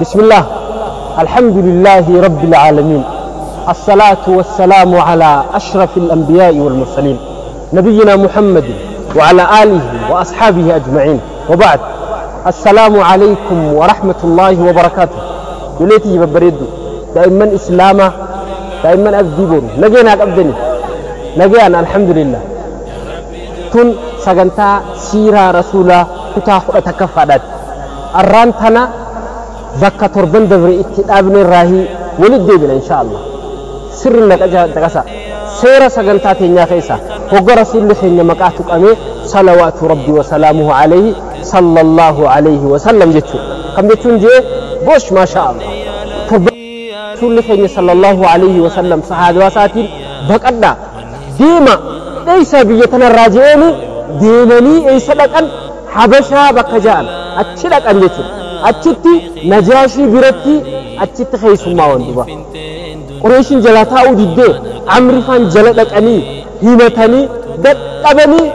بسم الله الحمد لله رب العالمين الصلاة والسلام على أشرف الأنبياء والمرسلين نبينا محمد وعلى آله وأصحابه أجمعين وبعد السلام عليكم ورحمة الله وبركاته. يليتي ببريدو دائما إسلاما دائما أبديبون نجينا أبدني نجينا الحمد لله تون سجنتا سيرة رسولا كتاخد تكفادات الرانتنا bakka torban dabre itti dhaabne irraahi walit deebina insha Allah. Sirri na caqasa seera sagantaa teenyaa keessa hogga rasuulli keenya maqaa tuqame salawaatu rabbi wa salaamuhu alayhi sallallahu alayhi wa sallam jechuudha. Kam jechuun jee bosh maasha Allah. Torban rasuulli keenya sallallahu alayhi wa sallam sahaabaa isaatiin baqadhaa deema dheeysa biyya tanarraa je'eeni deemanii eessa dhaqan Habashaa bakka ja'an achi dhaqan jechuudha. Achitti Najaashii biratti achitti keessummaa waan duba. Qureeshiin jala taa'uu diddee Amrifaan jala dhaqanii himatanii dadhabanii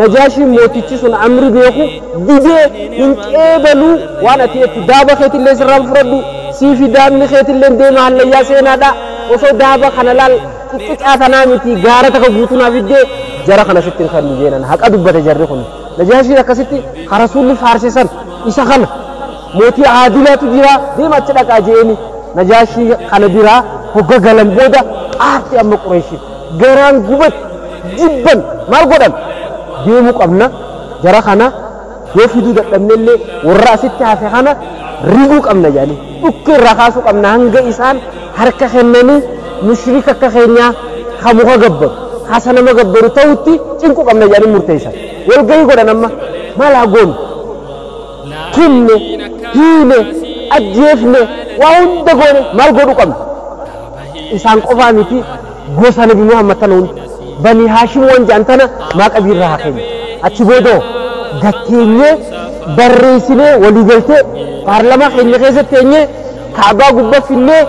Najaashiin mootichi sun Amri beeku didee hin qeebaluu waan ati itti daaba keetillee sirraan fudhadhu siifi daabni keetillee deema hallayyaa seenaadha osoo daaba kana laal xixiqqaa tanaa miti gaara takka guutuu naaf iddee jara kana sitti hin kennu jeenan haqa dubbate jarri kun. Najaashiin akkasitti rasuulli faarsisan isa kana mootii aadilaatu jira deema achi dhaqaa jeeni Najaashii kana biraa hogga galan booda aarti amma Qureeshii garaan gubate jibban maal godhan deemuu qabna jara kana yoo fiduu dadhabnellee warra asitti hafe kana riguu qabna jedhanii dhukkee irraa kaasuu qabna hanga isaan harka kennanii mushrika akka keenyaa ka muka gabbaru hasa nama gabbaru ta'utti cinquu qabna jedhanii murteessan. Walgahii godhan amma maal haa goonu tumne hiine ajjeefne waa hunda goone maal godhuu qabna isaan qofaa miti gosa nabi Muhammad tana hunda bani Haashim waan jedhan tana maaqabii irraa haa keenya achi boodoo gatteenyee barreessinee walii galtee paarlamaa keenya keessatti teenyee kaabaa gubbaa finnee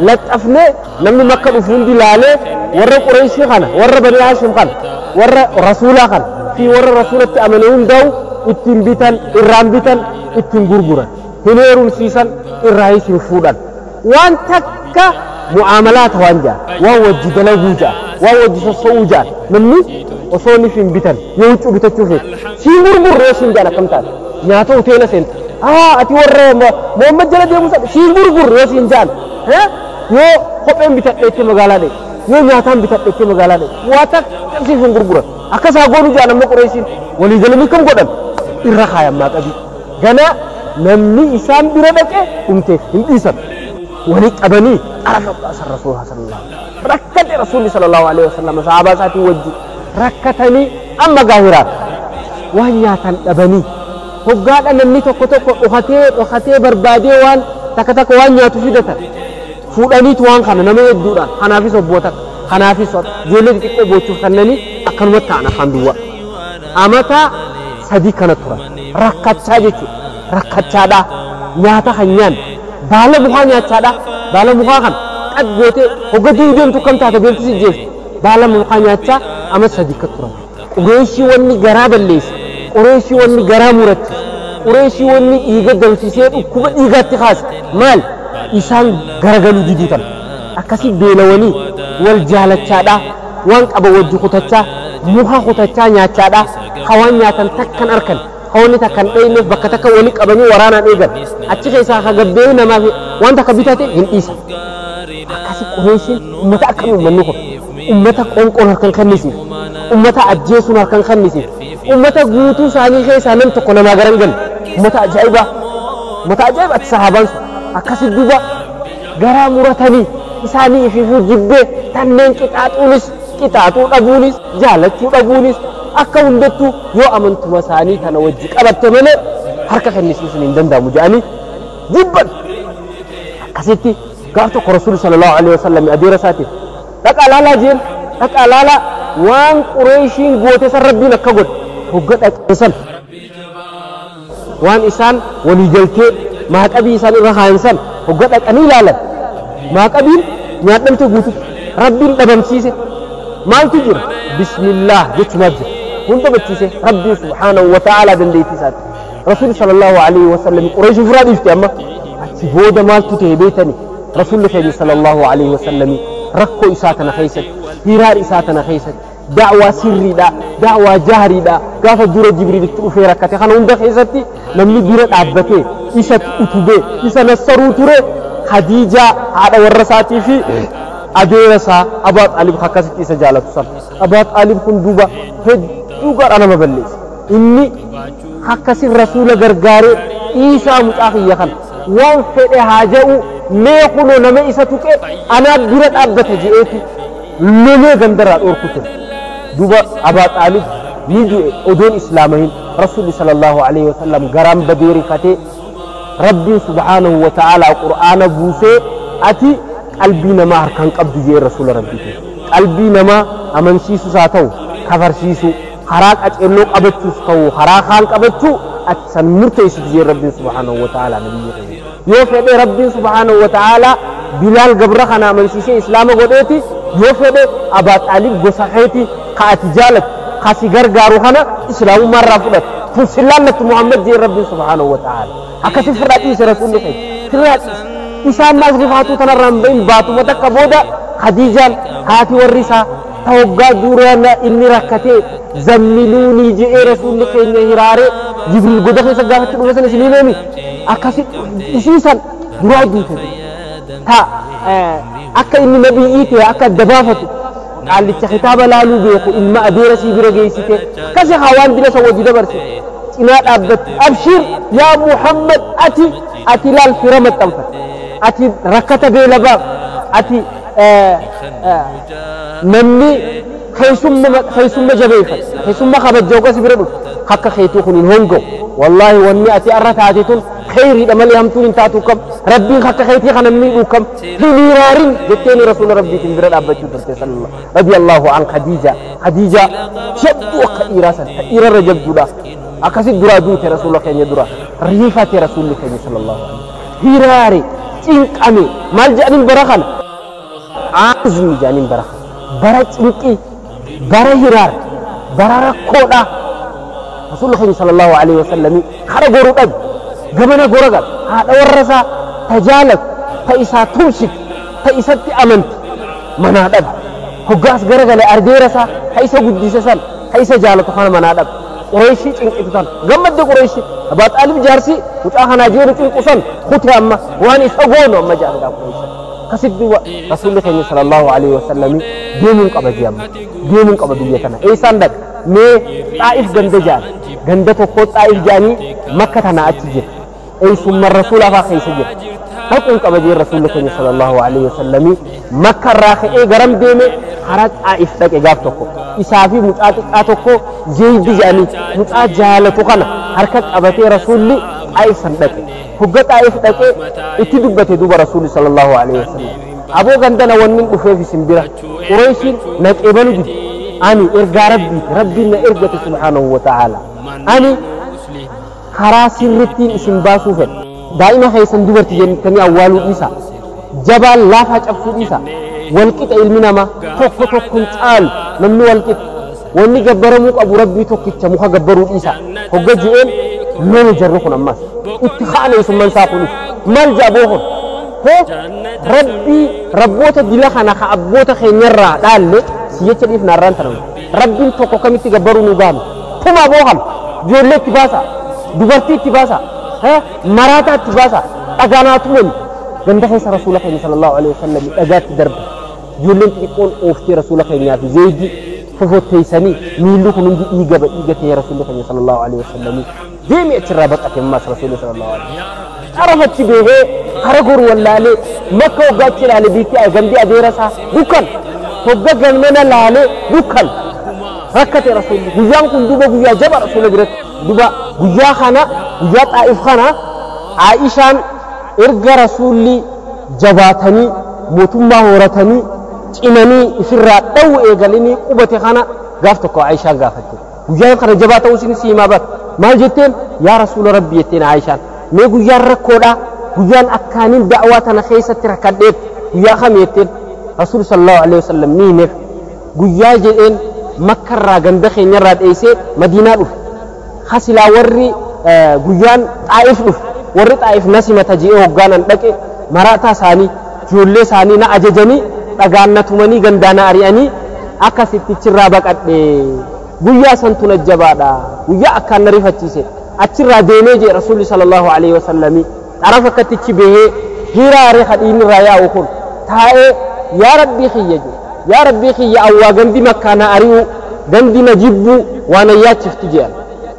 laxxafnee namni makka dhufu hundi laalee warra Qureeshii kana warra bani Haashim kana warra rasuulaa kana fi warra rasuulatti amane hundaa'u ittiin bitan irraan bitan ittiin gurguran hin heerumsiisan irraa hin fuudhan waan takka mu'aamalaata waan jedhan waan wajji dalaguu jedhan waan wajji sossoo'uu jedhan namni osoo inni hin bitan yoo huccuu bitachuu feete siin gurgurre yoo siin jedhan akkam taate nyaata hoteela seenta ati warra Muhammad jala deemu sana siin gurgurre yoo siin jedhan yoo kopheen bitadheetti magaalaa dhaqe yoo nyaataan bitadheetti magaalaa dhaqe waa takka siif hin gurguran akkas haa goonu jedhan amma Qureeshiin walii galanii kam godhan irra kaayan maaqabii gana namni isaan bira dhaqe dhumteef hin dhiisan walii qabanii xarafa baasan rasuula sallallahu rakkate rasuulli sallallahu alaihi wasallam sahaabaa isaatiin wajji rakkatanii amma gaahiraan waan nyaatan dhabanii hoggaadha namni tokko tokko dhokatee dhokatee barbaadee waan takka takka waan nyaatu fidatan fuudhaniitu waan kana nama hedduudhaan kanaafis obboota kanaafis ijoollee xixiqqoo boochuuf kennanii akkanumatti ta'an afaan duwwaa amata sadii kana turan rakkachaa jechuudha rakkachaadha nyaata kan nyaanne baala mukaa nyaachaadha baala mukaa kan qad gootee hogga deemtu kam taate beelti si jeeftu baala mukaa nyaachaa ama sadii kan turan. Qureeshii wanni garaa balleesse Qureeshii wanni garaa muratte Qureeshii wanni dhiiga danfisee dhukkuba dhiigaatti kaase maal isaan garagaluu diduu tan akkasii beelawanii wal jaalachaadha waan qaba wajji kutachaa muka kutachaa nyaachaadha ka waan nyaatan takkan arkan ka wanni takkan dhayneef bakka takka walii qabanii waraanaan eegan achi keessaa ka gabbee namaaf waan takka bitate hin dhiisan akkasii Qureeshiin ummata akkamii uummanni kun ummata qoonqoon harkan kennisiif ummata ajjeesuun harkan kennisiif ummata guutuu isaanii keessaa nam tokko namaa garan galu ummata ajaa'ibaa ummata ajaa'ibaati sahaabaan sun akkasii duuba garaa muratanii isaanii ifiifuu jibbee tanneen qixaaxuunis qixaaxuu dhabuunis jaalachuu dhabuunis akka hundattuu yoo amantuma isaanii kana wajji qabatte malee harka kennisiisuun hin danda'amu jedhanii jibban akkasitti gaaf tokko rasuulli sallallahu alaihi wasallam adeera isaatiif dhaqaa laalaa jeen dhaqaa laalaa waan Qureeshiin goote san rabbiin akka godhe hogga dhaqee san waan isaan walii galtee maaqabii isaan irra kaayan san hogga dhaqanii ilaalan maaqabiin nyaadhamte guututti rabbiin dhabamsiise maaltu jira bismillaah jechumaaf jira hunda bachiise rabbiin subhaanahu wa ta'aalaa dandeettii isaati Rasuulli sallallahu alaihi wasallam Qureesh ofirraa dhiifte. Amma achi booda maaltu ta'e beeytani? Rasuulli keenya sallallahu alaihi wasallam rakkoo isaa tana keessatti, hiraar isaa tana keessatti, da'waa sirriidha, da'waa jahriidha, gaafa dura Jibriilitti dhufee rakkate kana hunda keessatti namni bira dhaabbatee isa utubee isa nassaruu ture Khadiijaa haadha warra isaatii fi adeera isaa Abaa Xaalib akkasitti isa jaalatu sana. Abaa Xaalib kun duuba hedduu gara nama balleessa. Inni akkasin rasuula gargaaree dhiisaa mucaa kiyya kana waan fedhe haa jedhu, mee kunoo nama isa tuqe anaa bira dhaabbata je'eeti lolee gandarraa dhoorku ture. Duuba Abaa Xaalib ni du'e odoon islaamahin. Rasuulli sallallahu alaihi wasallam garaan badee rifatee, Rabbiin subhaanahu wa ta'aalaa qur'aana buusee, ati qalbii namaa harkaan qabdu jee rasuula Rabbiitiin. Qalbii namaa amansiisus haa ta'u kafarsiisu, karaa qaceelloo qabachuus ta'u karaa kaan qabachuu, ati san murteessitu jee Rabbiin subhaanahu wa ta'aalaa nabiyyi keenya. Yoo fedhe Rabbiin subhaanahu wa ta'aalaa Bilaal gabra kana amansiisee islaama godheeti, yoo fedhe Abaa Xaalib gosa keeti ka ati jaalattu ka si gargaaru kana islaamummaa irraa fudhatu. Tun si laallattu Muhammad jee Rabbiin subhaanahu wa ta'aalaa. Akkasi firraa dhiise rasuulli keenya. Firraa dhiise. Isaan maas rifaatuu tanarraa hin bahin, baatuma takka booda Khadiijaan haati warri isaa ta hoggaa durana inni rakkatee zammiluunii je'ee rasuulli keenya hiraaree Jibriil goda keessa gaafatti dhufe sana isin himeemi, akkasi isiisan duraa duute ta akka inni nabiyyii ta'e akka adda baafatu qaallicha kitaaba laaluu beeku ilma adeera sii bira geessite, akkasi haa waan dila san wajji dabarse cinaa dhaabbatti, abshir yaa Muhammad, ati laal fira maxxanfatte, ati rakkata beela baaf, ati namni keessumma jabeeffate, keessumma kabajja, hogga si bira dhufu akka keetuu kun hin hongo. Wallaahi wanni ati arra taate tun kheyriidha malee hamtuun hin taatu kam, Rabbiin akka keetii kana miidhuu kam, hin hiraarin jetteeni rasuula Rabbiitiin bira dhaabbachuu turte sallallahu radiyallahu an Khadiija. Khadiija jabduu akka dhiiraa san, ta dhiirarra jabduudha, akkasit duraa duute rasuula keenya dura riifate. Rasuulli keenya sallallahu alaihi hiraare cinqame. Maal jedhaniin bara kana? Aazmi jedhaniin bara kana, bara cinqii, bara hiraar, bara rakkoodha. Rasuulli keenya sallallahu alaihi wasallamii kara goruu dhabe, gamana gora gala, haadha warra isaa ta jaalatu, ta isaa tumsitu, ta isatti amantu manaa dhabe. Hoggaas gara gale ardeera isaa ta isa guddise san, ta isa jaalatu kana manaa dhabe. Qureeshii cinqitu tan gammadde. Qureeshii Abaa Xaalib jaarsi mucaa kanaa jeenu cinqu san kute, amma waan isa goonu amma jaalladha Qureeshan. Akkasitti duuba rasuulli keenya sallallahu alaihi wasallamii deemuun qaba jee, amma deemuun qaba biyya tana, eessaan dhaqa mee? Xaa'if ganda jaan, ganda tokko Xaa'if jaanii Makka tana achi jira, eessummaan rasuula faa keessa jira, dhaquun qaba jee. Rasuulli keenya sallallahu alaihi wasallamii Makka irraa ka'ee garam deeme? Karaa Xaa'if dhaqe. Gaaf tokko isaa fi mucaa xiqqaa tokko Zeeydi jedhanii mucaa jaalatu kana harka qabatee rasuulli Xaa'if san dhaqe. Hogga Xaa'if dhaqee itti dubbate duuba rasuulli sallallahu alaihi wasallam, aboo gandana wannin dhufeef isin bira Qureeshiin na qeebalu dide, ani ergaa Rabbiiti, Rabbiin na ergate subhaanahu wa ta'ala, ani karaa sirrittiin isin baasuu fedha, daa'ima keessan dubarti jettanii awwaaluu dhiisa, jabaan laafaa cabsuu dhiisa, walqixa ilmi namaa, tokko tokkon caalu, namni walqixa, wanni gabbaramuu qabu Rabbii tokkicha, muka gabbaruu dhiisa hogga je'een lola. Jarri kun ammas itti ka'an. Eessummaan isaa kunis maal jaaboo kun hoo Rabbii rabboota dila kana ka abboota keenyarraa dhaalle si jecha dhiifna, arraan tana Rabbiin tokko kamitti gabbaruu nu gaanu tumaa boo kana, ijoollee itti baasa, dubartii itti baasa, maraataa itti baasa, dhagaanaa tumani. Ganda keessa rasuula keenya sallallahu alaihi wasallam dhagaatti darba, ijoolleen xixiqqoon ooftee rasuula keenyaa fi Zeeyidii fofotteessanii miilli kun hundi dhiiga ba dhiiga ta'ee rasuulli keenya sallallahu alaihi wasallam deemi achirraa baqate. Ammas rasuulli sallallahu alaihi wasallam xarafatti beekee kara goru wallaalee Makka hoggaa achi ilaale, biitti gandi adeera isaa dukkan, hogga gamana laalee dukkan, rakkate rasuulli. Guyyaan kun duba guyyaa jaba rasuula biratti. Duba guyyaa kana, guyyaa Xaa'if kana, Aishaan erga rasuulli jabaatanii mootummaa horatanii cimanii ifirraa dhawwu eegalanii qubate kana gaaf tokko Aishaan gaafatte. Guyyaan kana jabaa ta'uu isin siimaa bar. Maal jetteen? Yaa rasuula Rabbi jetteen Aishaan, mee guyyaan rakkoodha, guyyaan akkaaniin da'waa tana keessatti rakkadheef guyyaa kam jetteen. Rasuulli sallallahu alaihi wasallam ni himeef. Guyyaa jedheen Makkarraa ganda keenyarraa dheessee Madiinaa dhufe. Hasilaa warri Guyyaan Xaa'if dhufe, warri Xaa'if na simata je'ee hoggaanan dhaqe, maraataa isaanii, ijoollee isaanii na ajajanii, dhagaan na tumanii, gandaa na ari'anii, akkasitti achirraa baqadhe. Guyyaa santu na jabaadha, guyyaa akkaan na rifachiise. Achirraa deemee jee Rasuulli sallallahu alaihi wasallamii xarafa akkattichi bahee hiraare kadhiin irraa yaa'u kun taa'ee, yaa Rabbii kiyya jee, yaa Rabbii kiyya, awwaa gandi Makkaa na ari'u, gandi na jibbuu waan na yaachiftu je'an,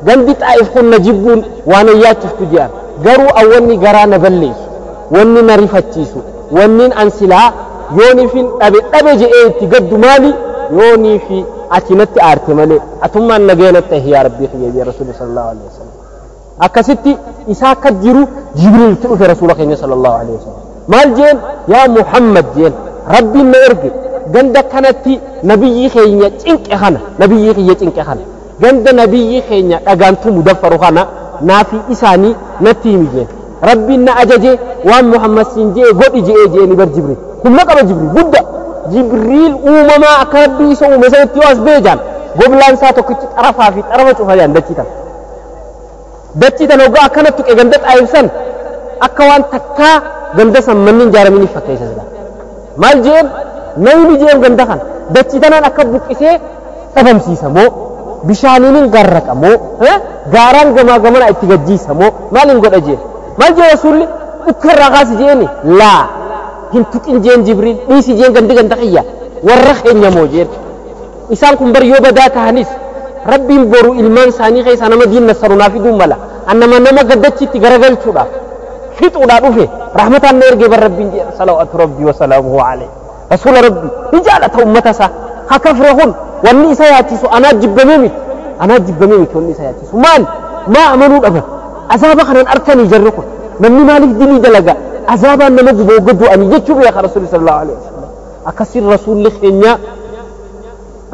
gandi Xaa'if kun na jibbuun waan na yaachiftu je'an. Garuu awwanni garaa na balleessu, wanni na rifachiisu, wannin an silaa yooniifin dhabe dhabe je'ee itti gaddu maali? Yooniifi ati natti aarte malee atummaan nagaya natti tahi, yaa Rabbii kiyya jee Rasuulli sallallahu alaihi wasallam. Akkasitti isaa akka jiru Jibriil itti dhufe Rasuula keenya sallallahu alaihi wasallam. Maal jeen? Yaa Muhammad jeen, Rabbiin na erge, ganda kanatti nabiyyi keenya cinqe kana, nabiyyi kiyya cinqe kana, ganda nabiyyi keenya dhagaan tumu daffaru kana naafi isaanii natti himi jeen. Rabbiin na ajaje, waan Muhammad siin jee godhi je'ee jeeni. Bar Jibriil humna qaba, Jibriil gudda. Jibriil uumamaa akka Rabbii isa uume sanitti yoo as ba'e jaan, goblaan isaa tokkichi xarafaa fi xarafa cufa jaan. Dachii tana, dachii tana hoggaa akkana tuqe, ganda Xaayif san akka waan takkaa ganda san manni hin ijaaraminiif fakkeessa. Sila maal jeen namni jeen, ganda kana dachii tanaan akka buqqisee dhabamsiisa moo, bishaaniin garraqa moo, gaaraan gamaa gamana itti gajjiisa moo, maaliin godha jeen? Maal jee Rasuulli? Dhukkeerraa kaasi jeeni. Laa, hin tuqin jeen Jibriil, dhiisi jeen. Gandi ganda kiyya, warra keenya moo jeen. Isaan kun bar yoo badaa tahanis, Rabbiin boru ilmaan isaanii keessaa nama diin nassaru naa fiduu mala. Annama nama gaddachitti garagalchuudhaaf fixuudhaa dhufe, rahmataan na ergee bar Rabbiin jeen. Salawaatu Rabbii wasalaamuhu alayhi. Rasuula Rabbii ni jaalata ummata isaa. Ha kafre kun wanni isa yaachisu anaa jibbamee miti, anaa jibbamee miti. Wanni isa yaachisu maal? Maa amanuu dhaban? Azaaba kanan arkanii jarri kun, namni maaliif dilii dalaga, azaabaan nama guba hogga du'anii jechuu beeka Rasuulli sallallahu alaihi wasallam. Akkasiin Rasuulli keenya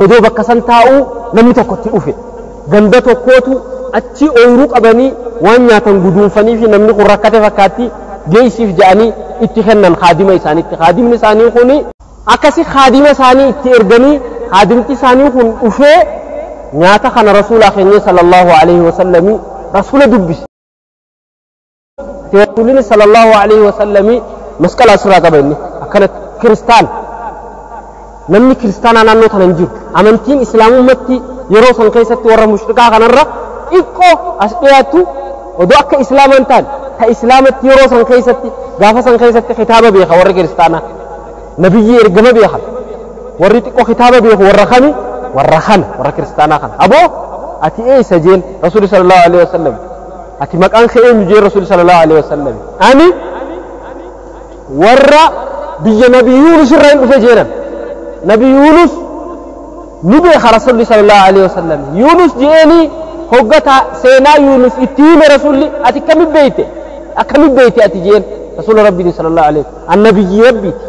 odoo bakka san taa'uu namni tokkotti dhufe. Ganda tokkootu achi ooyiruu qabanii waan nyaatan guduunfanii fi namni kun rakkate fakkaatti, geessiif jedhanii itti kennan kaadima isaaniitti. Kaadimni isaanii kun akkasi kaadima isaanii itti erganii, kaadimti isaanii kun dhufee nyaata kana Rasuulaa keenya sallallahu alaihi wasallamii Rasuula dubbise. Rasuulli sallallahu alaihi wasallamii masqala asirraa qaba. Inni akkanatti kiristaan, namni kiristaanaa naannoo tana hin jiru. Amantiin Islaamummatti yeroo san keessatti warra mushrikaa kanarra xiqqoo as dhiyaattu, odoo akka Islaamaan ta'an ta Islaamatti yeroo san keessatti, gaafa san keessatti kitaaba beeka warri kiristaanaa, nabiyyi ergama beekan. Warri xiqqoo kitaaba beeku warra kami? Warra kana, warra kiristaanaa kana. Aboo, ati eessa jeen Rasuuli sallallahu alaihi wasallam. Ati maqaan kee eenyu jeen Rasuuli sallallahu alaihi wasallam. Ani warra biyya Nabi Yuunus irraa hin dhufe jeenan. Nabi Yuunus ni beeka Rasuulli sallallahu alaihi wasallam. Yuunus jeeni hoggata seenaa Yuunus itti hime Rasuulli. Ati akkami beeyte, akkami beeyte ati jeen Rasuula Rabbiin sallallahu alaihi. An nabiyyi Rabbiiti,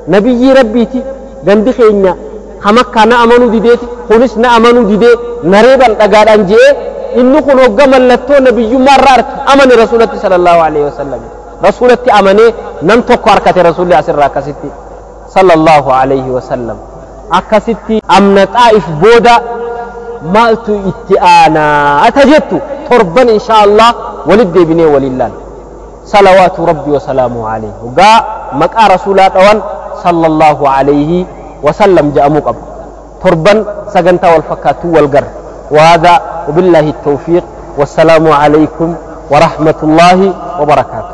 nabiyyi Rabbiiti. Gandi keenya hamakkaa na amanuu dideeti, kunis na amanuu didee na reeban dhagaadhaan je'ee. Inni kun hogga mallattoo nabiyyummaa irraa arke amane Rasuulatti sallallahu alaihi wasallam. Rasuulatti amanee nam tokko harkate Rasuulli asirraa akkasitti sallallahu alaihi wasallam. Akkasitti amna Xaa'if booda maaltu itti aanaa ata jettu torban insha Allah walit deebinee waliin laalla. Salawaatu Rabbi wasalaamuhu alayhi. Hoggaa maqaa Rasuulaa dhawan sallallahu alayhi wasallam jedhamuu qaba. Torban sagantaa wal fakkaattuu wal garra. وهذا وبالله التوفيق، والسلام عليكم ورحمة الله وبركاته.